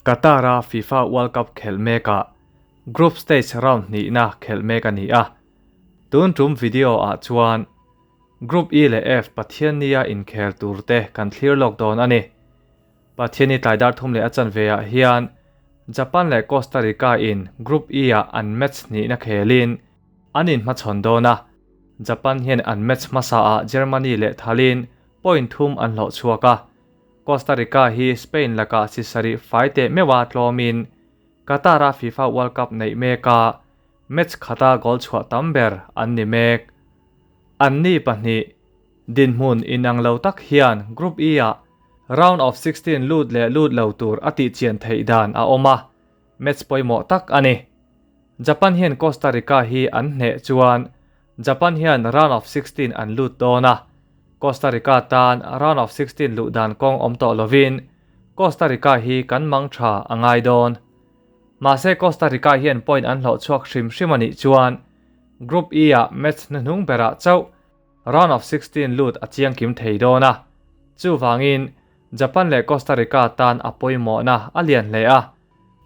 Qatar-a FIFA World Cup khelh mekah Group Stage round hnihna khelh mek a ni a. Tun tum video-ah chuan Group E leh F Pathiannia inkhel turte kan thlir lawk dawn a ni. Pathianni tlai dar thum leh a chanve-ah hian Japan leh Costa Rica in Group E-ah an match hnihna khelin an inhmachhawn dawn a. Japan hian an match hmasaah Germany leh thalin point thum an hlawh chhuak a. Costa Rica hi Spain lakah si sarih fai teh meuha tlawmin Qatar-a FIFA World Cup neih meka match khata goal chhuah tam ber an ni mek. Anni pahnih dinhmun inang lo tak hian Group E-ah Round of 16 lut leh lut lo tur a tihchian theih dan a awm a, match pawimawh tak a ni. Japan hian Costa Rica hi an hneh chuan Japan hian Round of 16 an lut dawn a, Costa Rica tan Round of 16 luh dan kawng awm tawh lovin Costa Rica hi kan mang tha a ngai dawn. Mahse Costa Rica hian point an hlawh chhuak hrim hrim a nih chuan Group E-ah match hnuhnung berah chauh Round of 16 lut a chiang kim thei dawn a, chuvangin Japan leh Costa Rica tan a pawimawhna a lian hle a.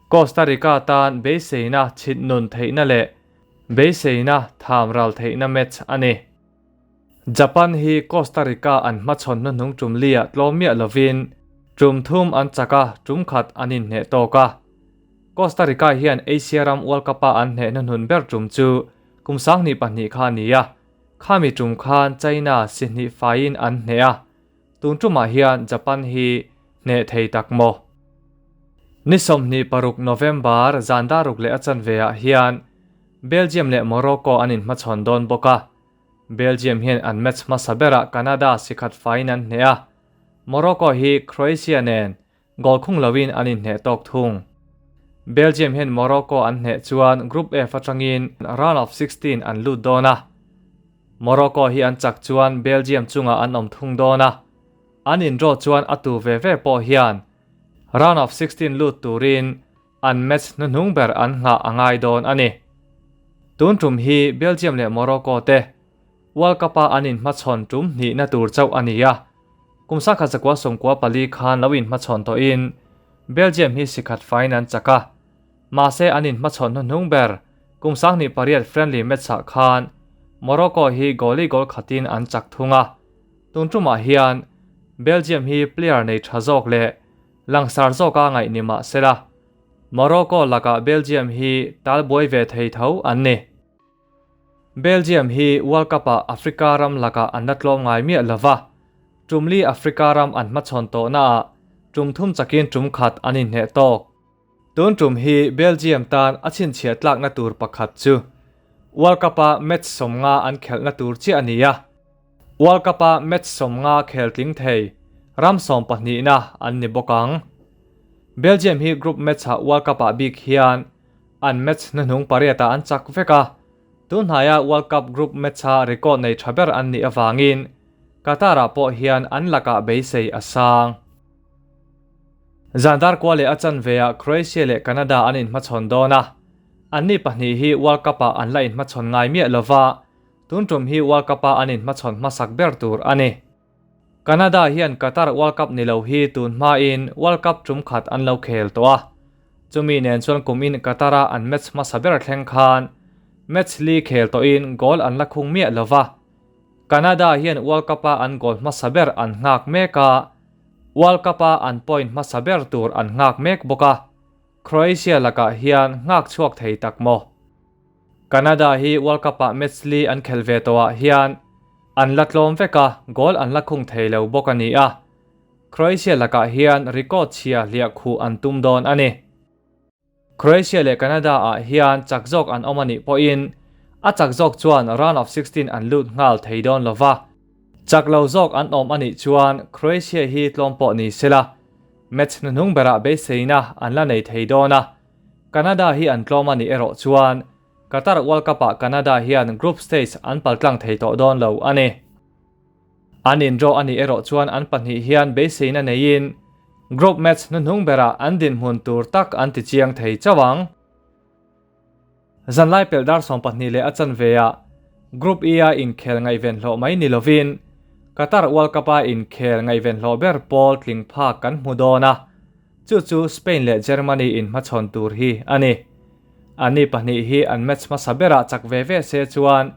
Costa Rica tan beiseina chhit nun theihna leh beiseina tham ral theihna match a ni. Japan hi Costa Rica an hmachhawn hnuhnung tum liah tlawm miah lovin tum thum an chak a, tum khat an inhneh tawk a. Costa Rica hian Asia ram World Cup-a an hneh hnuhnun ber tum chu kum 2002 kha a ni a. Khami tum khan China si hnih faiin an hneh a, tun tumah hian Japan hi hneh thei tak maw? Ni 26 November zan daruk leh a chanve ah hian Belgium leh Morocco an inhmachhawn dawn bawk a, Belgium hian an match hmasa berah Canada si khat faiin an hneh a, Morocco hi Croatia nen Goal khung loin an inhneh tawk thung. Belgium hian Morocco an hneh chuan Group F atangin Round of 16 an lut dawn a. Morocco hi an chak chuan Belgium chungah an awm thung dawn a. An indraw chuan a tu ve ve pawh hian Round of 16 lut turin an match hnuhnung ber an nghah a ngai dawn a ni. Tun tum hi Belgium leh Morocco te World Cup-a an inhmachhawn tum hnihna tur chauh a ni a. Kum 1994 khan lo inhmachhawn tawhin Belgium hi sikhat faiin an chak a. Mahse an inhmachhawn hnuhnung ber kum 2008 friendly match-ah khan Morocco hi goal-i goal khatin an chak thung a. Tun tumah hian Belgium hi player nei tha zawk leh langsar zawka ngaih ni mah sela Morocco lakah Belgium hi talbuai ve thei tho an ni. Belgium hi World Cup-ah Africa ram lakah an la tlawm ngai miah lo va, tum li Africa ram an hmachhawn tawhnaah tum thum chakin tum khat an inhneh tawk. Tun tum hi Belgium tan a chhinchhiah tlakna tur pakhat chu World Cup-a match 50 an khelhna tur chiah a ni a, World Cup-a match 50 khel tling thei ram 12na an ni bawk ang. Belgium hi group match-ah World Cup-ah bik hian An match hnuhnung pariatah an chak vek a, tunhnaia World Cup group match-a record nei tha ber an nih avangin Qatar-ah pawh hian an lakah beisei a sang. Zan dar kua leh a chanveah Croatia leh Canada an inhmachhawn dawn a, anni pahnih hi World Cup-ah an la inhmachhawn ngai miah lova, tun tum hi World Cup-a an inhmachhawn hmasak ber tur a ni. Canada hian Qatar World Cup ni lo hi tun hmain World Cup tum khat an lo khel tawh a. Chumi nen chuan kumin Qatar-a an match hmasa ber thleng khan match li khel tawhin goal an la khung miah lo va. Canada hian World Cup-a an goal hmasa ber an nghak mek a, World Cup-a an point hmasa ber tur an nghak mek bawk a. Croatia lakah hian nghak chhuak thei tak maw? Canada hi World Cup-ah match li an khel ve tawhah hian an la tlawm vek a, goal an la khung thei lo bawk a ni a. Croatia lakah hian record chhia hliah khuh an tum dawn a ni. Croatia leh Canada-ah hian chak zawk an awm a nih pawhin a chak zawk chuan round of 16 an lut nghal thei dawn lo va. Chak lo zawk an awm a nih chuan Croatia hi tlawm pawh ni sela match hnuhnung berah beiseina an la nei thei dawn a. Canada hi an tlawm a nih erawh chuan Qatar World Cup-ah Canada hian group stage an paltlang thei tawh dawn lo a ni. An indraw a nih erawh chuan an pahnih hian beiseina neiin group match hnuhnung berah an dinhmun tur tak an ti chiang thei chauh ang. Zanlai pelh dar 12 leh a chanveah Group E-a inkhel ngaihven hlawh mai ni lovin Qatar World Cup-a inkhel ngaihven hlawh ber pawl tling phak kan hmu dawn a. Chu chu Spain leh Germany inhmachhawn tur hi a ni. Anni pahnih hi an match hmasa berah chak ve ve se chuan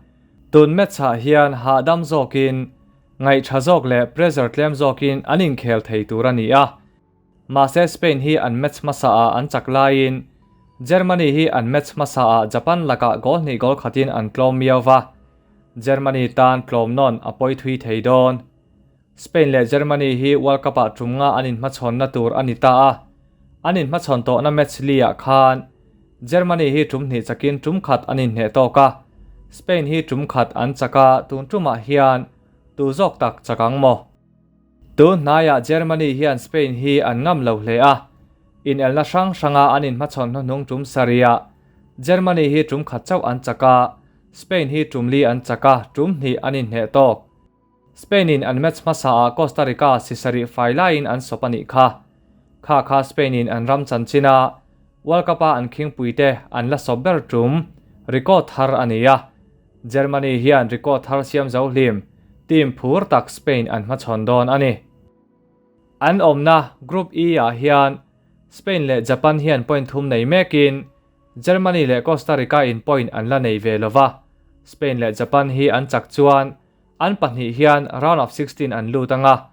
tun match-ah hian hahdam zawkin, ngaihṭha zawk leh pressure tlem zawkin an inkhel thei tur a ni a. Mahse Spain hi an match hmasaah an chak laiin Germany hi an match hmasaah Japan lakah goal hnih goal khatin an tlawm miau va, Germany tan tlawm nawn a pawi thui thei dawn. Spain leh Germany hi World Cup-ah tum nga an inhmachhawnna tur a ni ta a, an inhmachhawn tawhna match li-ah khan Germany hi tum hnih chakin tum khat an inhneh tawk a, Spain hi tum khat an chak a, tun tumah hian tu zawk tak chak ang maw? Tun hnaiah Germany hian Spain hi an ngam lo hle a, inelna hrang hranga an inhmachhawn hnuhnung tum sarihah Germany hi tum khat chauh an chak a, Spain hi tum li an chak a, tum hnih an inhneh tawk. Spain-in an match hmasaah Costa Rica si sarih fai laiin an sawp a nih kha. Kha kha Spain-in an ram chanchin a, World Cup-a an khingpuite an la sawp ber tum record thar a ni a. Germany hian record thar siam zo hlim team phur tak Spain an hmachhawn dawn a ni. An awmna Group E-ah hian Spain leh Japan hian point thum nei mekin Germany leh Costa Rica in point an la nei ve lova, Spain leh Japan hi an chak chuan an pahnih hian round of 16 an lut anga,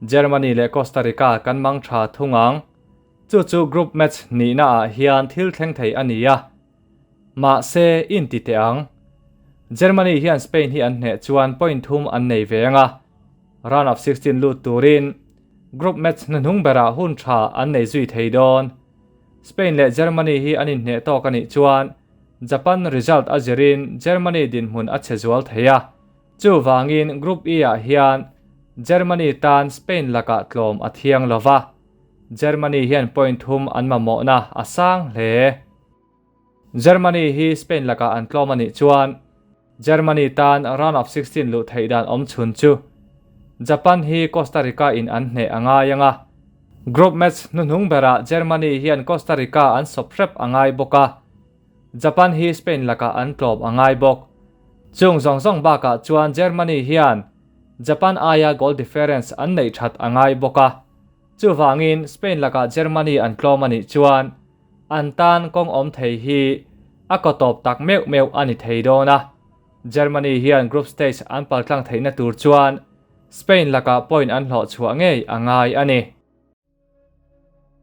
Germany leh Costa Rica kan mang tha thung ang. Chu chu group match nihna ah hian thil thleng thei a ni a. Mahse, in ti teh ang. Germany hian Spain hi an hneh chuan point thum an nei ve ang a, round of 16 lut turin group match hnuhnung berah hun tha an nei zui thei dawn. Spain leh Germany hi an inhneh tawk a nih chuan Japan result a zirin Germany dinhmun a chhe zual thei a, chuvangin Group E-ah hian Germany tan Spain lakah tlawm a thiang lo va, Germany hian point thum an mamawhna a sang hle. Germany hi Spain lakah an tlawm a nih chuan Germany tan round of 16 luh theih dan awm chhun chu Japan hi Costa Rica in an hneh a ngai ang a. Group match hnuhnung berah Germany hian Costa Rica an sawp hrep a ngai bawk a, Japan hi Spain lakah an tlawm a ngai bawk. Chung zawng zawng bakah chuan Germany hian Japan aia goal difference an neih that a ngai bawk a. Chuvangin Spain lakah Germany an tlawm a nih chuan an tan kawng awm thei hi a kaw tawp tak meuh meuh a ni thei dawn a. Germany hian group stage an paltlang theihna tur chuan Spain lakah point an hlawh chhuah ngei a ngai a ni.